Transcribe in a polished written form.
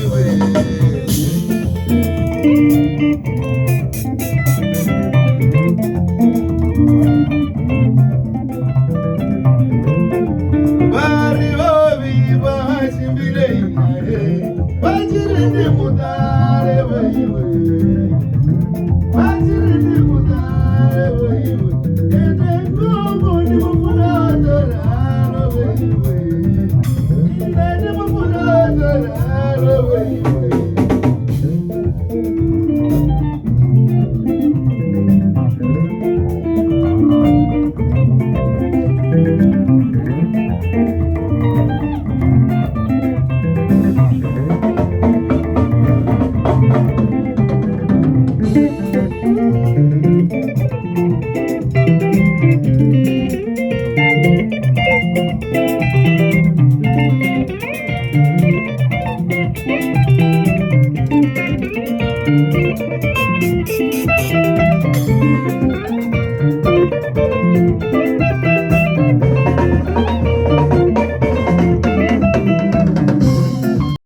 Iwe. Vha ri vhavhi vha tshimbile nae, vha tshi ri ndi muṱale vheiwe. Vha tshi ri.